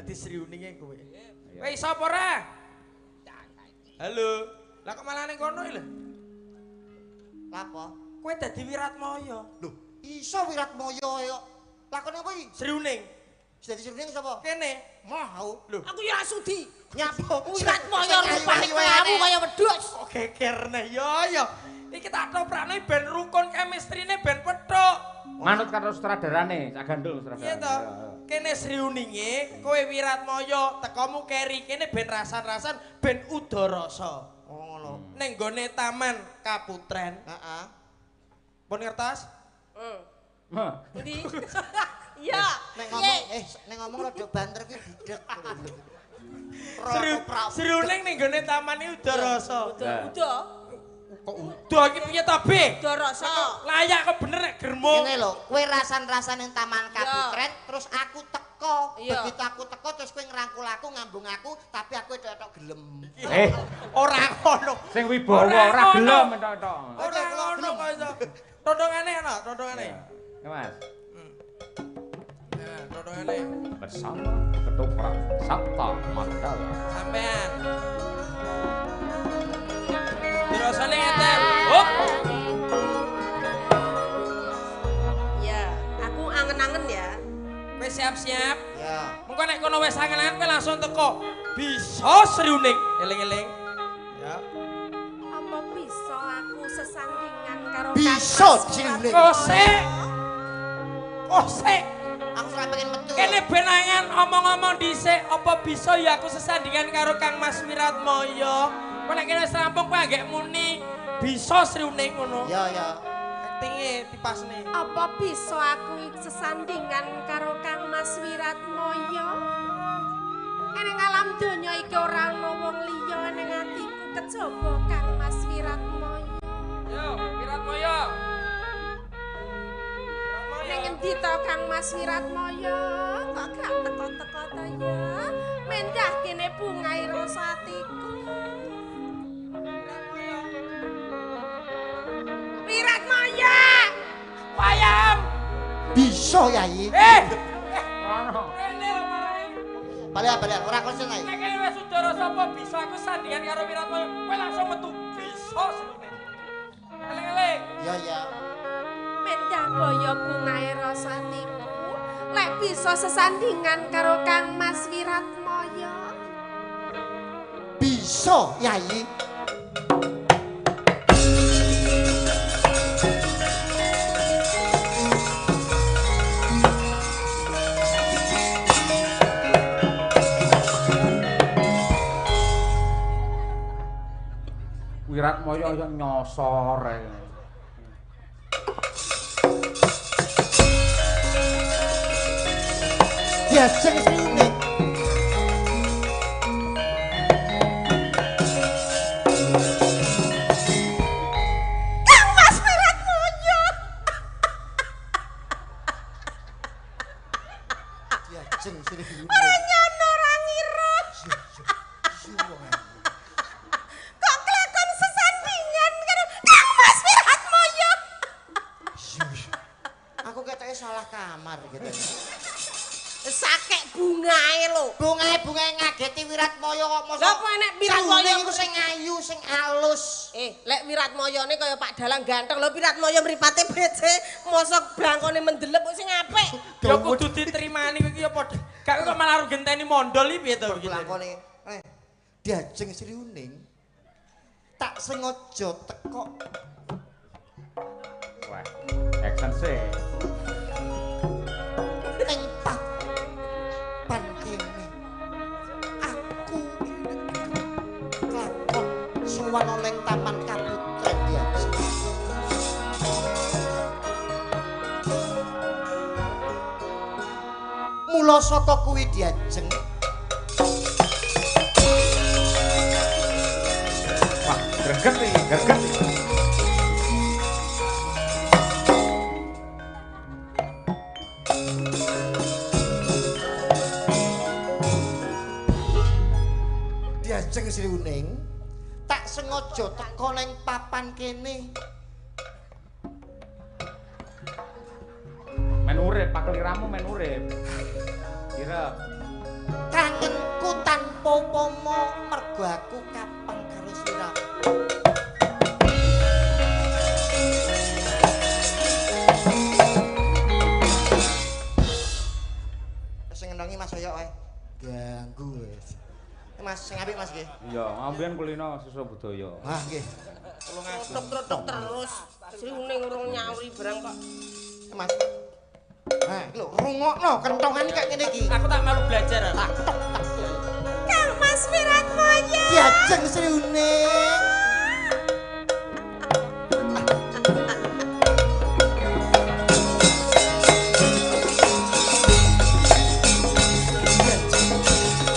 Dadi Sriuninge kowe. Kowe iso apa ora? Halo. Lah kok malah ning kono iki lho? Lapo? Kowe dadi Wiratmaya. Lho, iso Wiratmaya kok. Lakone apa iki? Sriuning. Dadi Sriuning sapa? Kene. Mau. Lho, Aku ya ora sudi. Nyapa? Wiratmaya rupane kamu kaya wedhus. Kok geger neh ya ya. Iki tak toprakne ben rukun chemistry-ne ben pethuk. Manut karo sutradarane, sak gandul sutradarane. Iya to. Kene Sriuninge, kowe Wiratmaya, tekomu keri kene ben rasan-rasan ben udarasa. Oh ngono. Ning gone Taman Kaputren. Heeh. Pun ngertos? Heeh. Heh. Endi? Iya. Nek ngomong nek ngomong rada banter kuwi budek. Sriuning ning gone taman iki udarasa. Udah, udah. Kok udah iki piye to, Be? Udarasa. Layak kok bener nek germo. Ngene lho, kowe rasan-rasan ning Taman Kaputren terus aku teko. Iya. Begitu aku teko terus kowe ngrangkul aku, ngambung aku, tapi aku etok-etok gelem. Eh, Ora ngono. sing wibawa ora gelem entok-entok. Ora ngono kok iso. Tondongane ana, tondongane. Ya, Mas. Nah, tondongane. Bersama ketoprak Sapta Mandala. Sampean. Dirasane ngeten. Hop. Ya, aku angen-angen ya. Kowe siap-siap. Ya. Mengko nek kono wis angen-angen kowe langsung teko. Bisa Sriuning. Eling-eling. Ya. Apa bisa aku sesandingan karo Bisa, Kang Mas Sriuning. Kosek. Kosek. Aku ora pengen metu. Kene benangan omong-omong dhisik apa bisa ya aku sesandingan karo Kang Mas Wiratmaya. Kowe nek kene wis rampung kowe anggek muni bisa Sriuning ngono. Ya ya. Aktinge dipasne. Apa bisa aku sesandingan karo Kang Mas Wiratmaya? Ning alam donya iki ora ana wong liya ning atiku kejaba Kang Mas Wiratmaya. Yo, Wiratmaya. Ning endi to Kang Mas Wiratmaya? Kok gak teko-teko to ya? Mendah kene bungahe rasa atiku. Wiratmaya! Wayam. Bisa Yai. Eh, Ono. rene lho marahe. Balik-balik ora konsen Yai. Nek kene wis udara sapa bisa aku sandingan karo Wiratmaya, kowe langsung metu bisa Sriuning. Eling-eling. Ya ya. Mendah boyo bungahe rasa atiku. Lek bisa sesandingan karo Kang Mas Wiratmaya. Bisa Yai. Wiratmaya yo nyosor ae. Diajeng Sriuning. Kang Mas Wiratmaya. Diajeng Sriuning. Ora nyono ora ngira. Kok kelakon sesandingan karo Kang Mas Wiratmaya. Aku ketoke salah kamar gitu. Sakek bungae lho. Bungae-bungae ngageti Wiratmaya kok mosok. Lah apa enek Wiratmaya Sriuning iku sing ayu, sing alus. Lek Wiratmayane kaya Pak Dalang ganteng lho, Wiratmaya mripate becik, mosok blangkone mendelep kok sing apik. Ya kudu ditrimani kowe iki ya padha. Gak kok malah arep genteni mondol iki piye to iki? Blangkone diajeng Sriuning. Tak sengaja teko. Wah, action sih. Ning papan kene. Aku kelakon sowan ning Taman Kaputren diajeng. Mula saka kuwi diajeng Wah, greget iki, greget iki. Diajeng Sriuning tak sengaja teko ning papan kene. Men urip, pakeliramu men urip. Kira Kang Apa upama mergo aku kapeng karo sliramu? Sing ngenongi Mas Oyok wae. Ganggu wis. Mas sing apik Mas nggih. Iya, ambiyen kulino siswa budaya. Ah nggih. Trotok-trotok terus. Sriuning urung nyauri barang kok. Mas. Ha, iki lho rungokno kentongan kaya ngene iki. Aku tak malu belajar. Tak tok tak. Kang Mas Wiratmoyo. Diajeng Sriuning.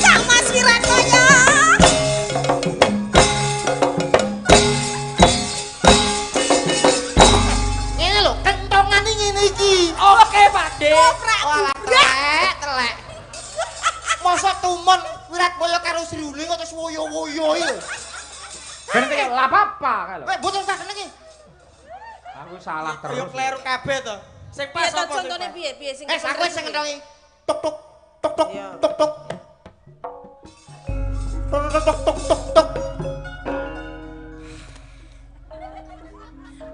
Kang Mas Wiratmoyo. Ngene lho, kentongane ngene iki. Oke, Pak De. Walah telek, telek. Masa tumon Wiratmoyo karo Sriuning kok terus woyo-woyo iki lho. Ben iki lha apa kae lho. Weh, mboten usah seneng iki. Aku salah Yo terus. kleru kabeh to. Sing Piye pas to apa? contone piye piye sing Eh, aku sing ngentongi. Tok tok tok tok tok tok. Tok tok tok tok tok tok.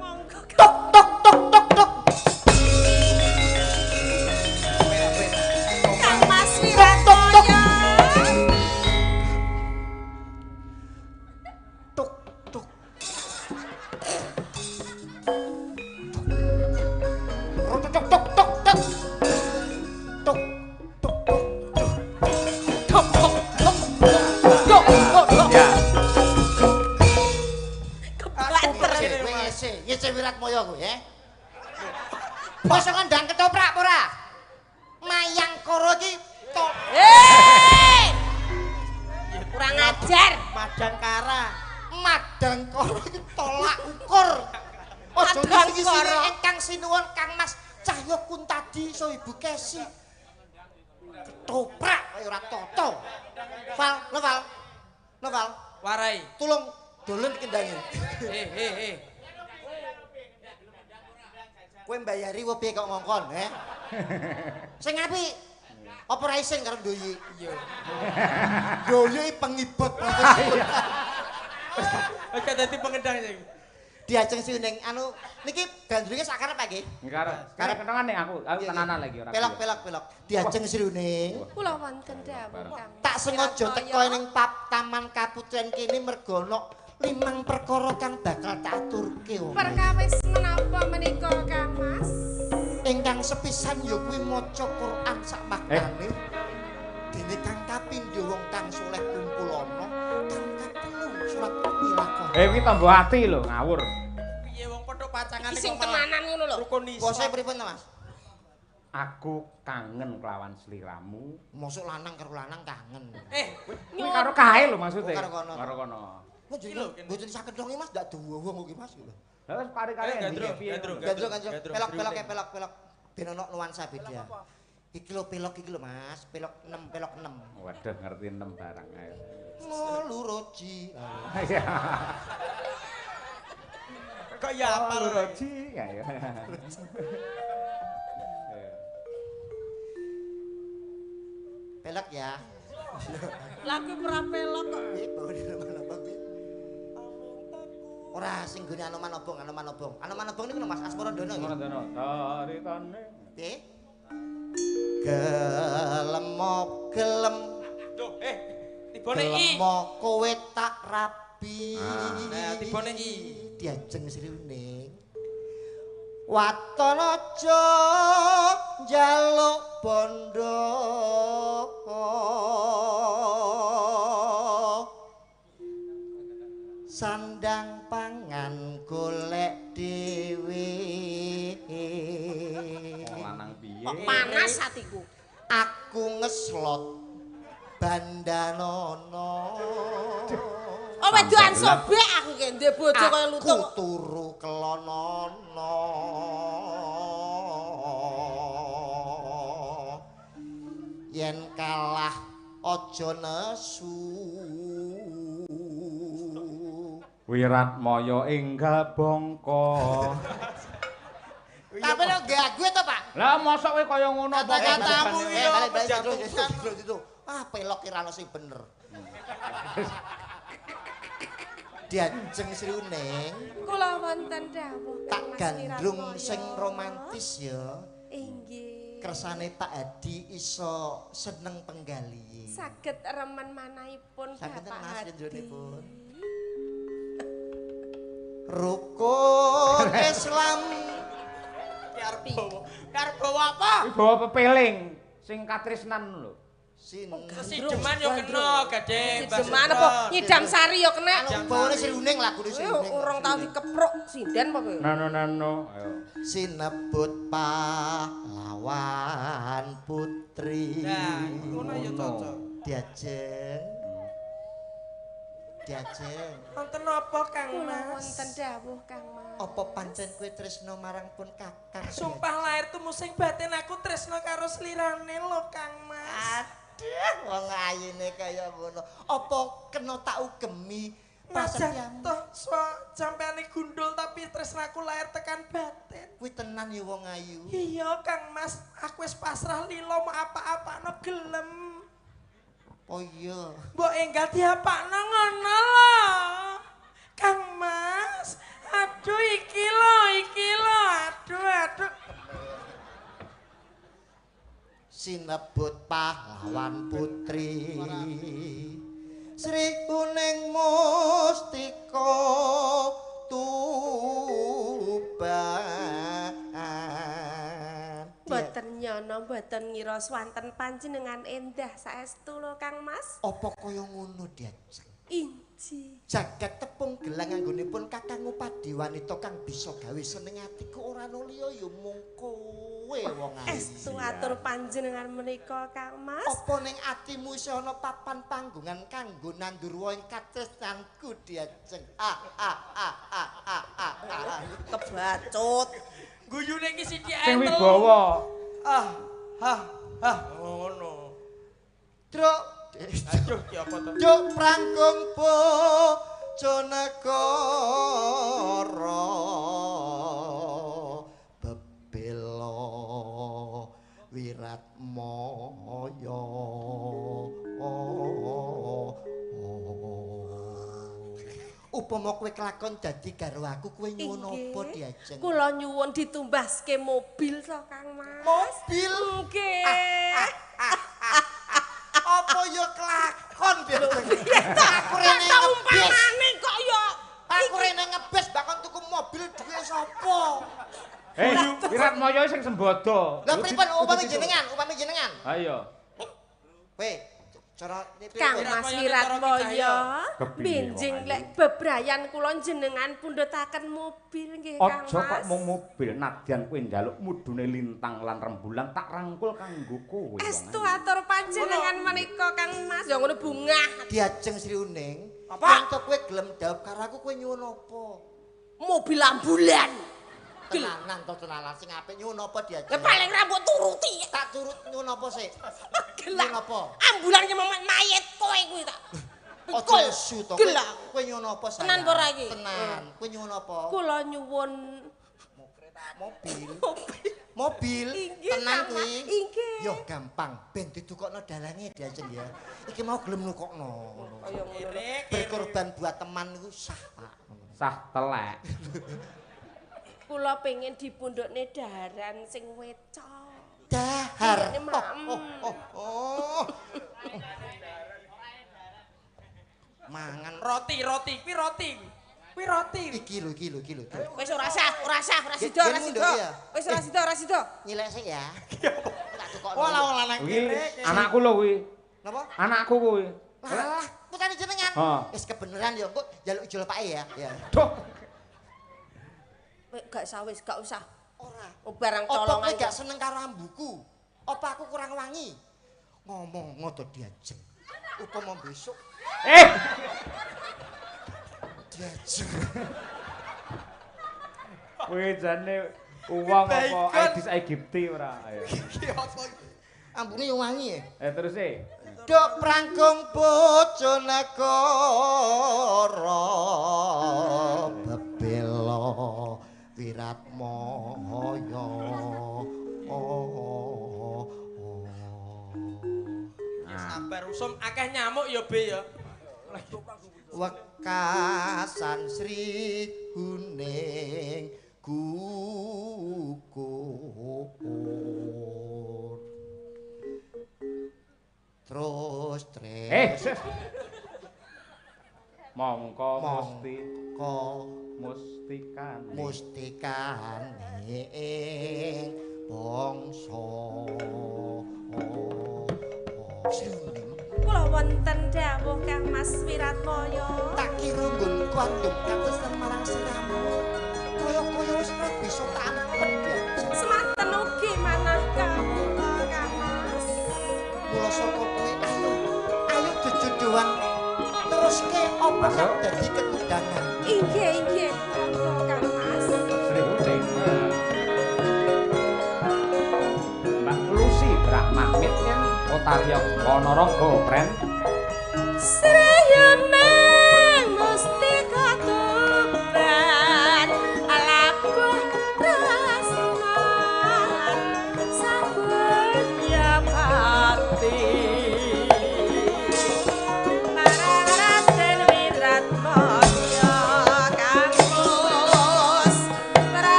Monggo. Tok tok tok tok tok. Kang Mas Wiratmoyo. Tok tok. Tok tok tok tok tok. Tok tok tok tok. Tok tok tok tok tok tok. Ya. Kebanter. Kowe ngese, ngese Wiratmoyo kowe, eh. Mosok ndang ketoprak apa ora? Mayangkara iki tok Hei! Kurang ajar. Madangkara. Madangkara iki tolak ukur. Aja Madangkara. ngisi-ngisine ingkang sinuwun Kang Mas Cahya Kuntadi so Ibu Kesi. Ketoprak kaya ora tata. Val, Noval. Noval, Warai. tulung dolen kendange. Eh eh eh. Kowe mbayari wae piye kok ngongkon, he? Sing apik. Apa ora isin karo Ndoyi? Iya. Ndoyi pengibot. Oke dadi pengendang sing. Diajeng sining anu niki gandrunge sak karep Pak nggih. Karep karep kentongan nek aku, aku tenanan lagi ora. Pelok pelok pelok. Diajeng Sriuning. Kula wonten dawuh Kang. Tak sengaja teko ning pap Taman Kaputren kene mergo ana limang perkara kang bakal tak aturke wong. Perkawis menapa menika Kang Mas? Ingkang sepisan ya kuwi maca Quran sak maknane. Dene kang kapindho wong kang saleh kumpul ana, kang katelu surat Al-Baqarah. Eh iki tombo ati lho, ngawur. Piye wong padha pacangane Iki sing tenanan ngono lho. Rukun iso. Bose pripun to, Mas? Aku kangen kelawan sliramu. Mosok lanang karo lanang kangen. Eh, Kuwi karo kae lho maksude. Oh, karo kono. Karo kono. Mboten saged dong Mas, ndak duwe wong iki Mas. Lah wis kare-kare Ayo, gandrung, piye? gandrung. Gandrung gandrung. Gandrung, Pelok pelok gandrung. pelok pelok. Ben ono nuansa beda. Iki lho pelok iki lho Mas, pelok 6 pelok 6. Waduh ngerti 6 barang ayo. Ngoluroji. Iya. Kok ya apa lho? Roji ayo. Pelok ya. Lah kuwi ora pelok kok. Piye bawane Anoman Obong piye? Ora sing gone Anoman Obong, Anoman Obong. Anoman Obong niku lho Mas Asmarandono nggih. Ngono taritane. Piye? Gelem gelem. Duh, eh tibone i. Gelem kowe tak rabi. Nah, tibone i. Diajeng Sriuning. Waton aja njaluk bondo. Sandang pangan golek dhewe. Wong lanang piye? Kok panas hatiku. Aku ngeslot bandanono. Oh wedoan sobek aku ki ndek bojo kaya Aku lutung. turu kelonono. Yen kalah aja nesu. Wiratmaya enggal bongko. Tapi lo gague to, Pak? Lah mosok kowe kaya ngono apa? Kata-katamu iki Balik, balik, menjatuhkan. itu. Ah, pelok ora ono sing bener. Diajeng Sri Uning. Kula wonten dawuh tak gandrung sing romantis ya. Inggih. Kersane Pak Hadi iso seneng penggali. Saged remen manahipun Bapak Hadi. Rukun Islam. Ki arep bawa apa? Ki bawa pepeling sing katresnan lho. Sideman yo kena gadhe. Sideman apa nyidam sari yo kena. Bawane Sri Uning lagune Sri Uning. Urung tau dikepruk sinden apa kowe? Nano-nano ayo. Sinebut pahlawan putri. Nah, ngono ya cocok. Diajeng. Diajeng. Wonten napa Kang Mas? Wonten dawuh Kang Mas. Apa pancen kowe tresno marang pun Kakang? Sumpah lahir tumusing batin aku tresno karo slirane lho Kang Mas. Aduh, wong ayine kaya ngono. Apa kena tak ugemi prasetyamu? Toh sampeyane gundul tapi tresnaku lahir tekan batin. Kuwi tenan ya wong ayu. Iya Kang Mas, aku wis pasrah lila mau apa-apakno gelem. Oh iya. Mbok enggal diapakno ngono lho. Kang Mas, aduh iki lho, aduh aduh. Sinebut pahlawan putri. Sri Uning Mustika Tuban. Mboten nyono, mboten ngira swanten panjenengan endah saestu lho Kang Mas. Apa kaya ngono Diajeng? Inji. Jagat tepung gelang anggonipun Kakang Upadi wanita kang bisa gawe seneng atiku ora ana liya ya mung kowe wong ayu. Estu atur panjenengan menika Kang Mas. Apa ning atimu isih ana papan panggongan kanggo nandur woh ing katresnanku Diajeng? Ah ah ah ah ah ah. Kebacut. Guyune iki sithik ae. Sing wibawa. Ah, ha, ha, ngono. Truk. Aduh, ki apa to? Juk prangkung Bojonegoro bebela Wiratmaya. Upama kowe kelakon dadi garwaku kowe nyuwun apa Diajeng? Kula nyuwun ditumbaske mobil to Kang Mas. Mobil? Nggih. Apa ya kelakon Diajeng? Aku rene ngebis. Kok ya? Aku rene ngebis bakon tuku mobil duwe sapa? Eh, Wiratmaya sing sembodo. Lah pripun upami jenengan, upami jenengan? Ha iya. Kowe cara Kang Mas Wiratmaya, benjing lek bebrayan kula jenengan pundhutaken mobil nggih Kang Mas. Aja kok mung mobil, nadyan kowe njaluk mudune lintang lan rembulan tak rangkul kanggo kowe. Estu atur panjenengan menika Kang Mas. Ya ngono bungah. Diajeng Sri Uning, apa? Yen kowe gelem dhawuh karo aku kowe nyuwun apa? Mobil ambulan. Tenanan to tenanan sing apik nyuwun apa Diajeng? Lah paling rambut turuti. Tak turut nyuwun apa sik? Gelak. Nyuwun apa? Ambulan ki mayit kowe kuwi tak. Aja nesu to. Kowe nyuwun apa sayang? Tenan apa ora iki? Tenan. Kowe nyuwun apa? Kula nyuwun mobil. Mobil. Tenan kuwi. Inggih. Yo gampang, ben ditukokno dalange Diajeng ya. Iki mau gelem nukokno. Kaya ngono. Berkorban buat teman iku sah, Pak. Sah telek. Kula pengen dipundhukne daharan sing wecok. Dahar. Oh, oh, oh. Mangan roti, roti, kuwi roti. Kuwi roti. Iki lho, iki lho, iki lho. Wis ora sah, ora sah, ora sida, ora sida. Wis ora sida, ora sida. Nyilek sik ya. Tak tukokno. Wah, lanang kene. Anakku lho kuwi. Napa? Anakku kuwi. Lah, putane jenengan. Wis kebeneran ya, engko njaluk ijol pake ya. Ya. Duh. Gak usah wis, gak usah. Ora. Barang colongan. Apa kowe gak seneng karo ambuku? Apa aku kurang wangi? Ngomong ngono Diajeng. Upama besok. Eh. Diajeng. Kowe jane uwong apa Aedes aegypti ora? Ayo. Iki apa iki? Ambune yo wangi ya. Eh terus e. Dok prangkung Bojonegoro bebela Wiratmaya. Sabar Sum akeh nyamuk ya be ya. Wekasan Sri Huning gugur. Terus tres. Mongko musti mustikane mustikane ing bangsa. Sri Huning. Kula wonten dawuh Kang Mas Wiratmaya. Tak kira nggonku andum katresnan marang siramu. Kaya-kaya wis ora bisa tak ampet ya. Semanten ugi manah kawula Kang Mas. Mula saka kuwi ayo, ayo jejodohan teruske apa kang dadi ketundangan. Inggih, inggih, monggo Kang Mas. Sri Huning. Mbak Lucy Brahmamit Otaryo Ponorogo, Pren. Sri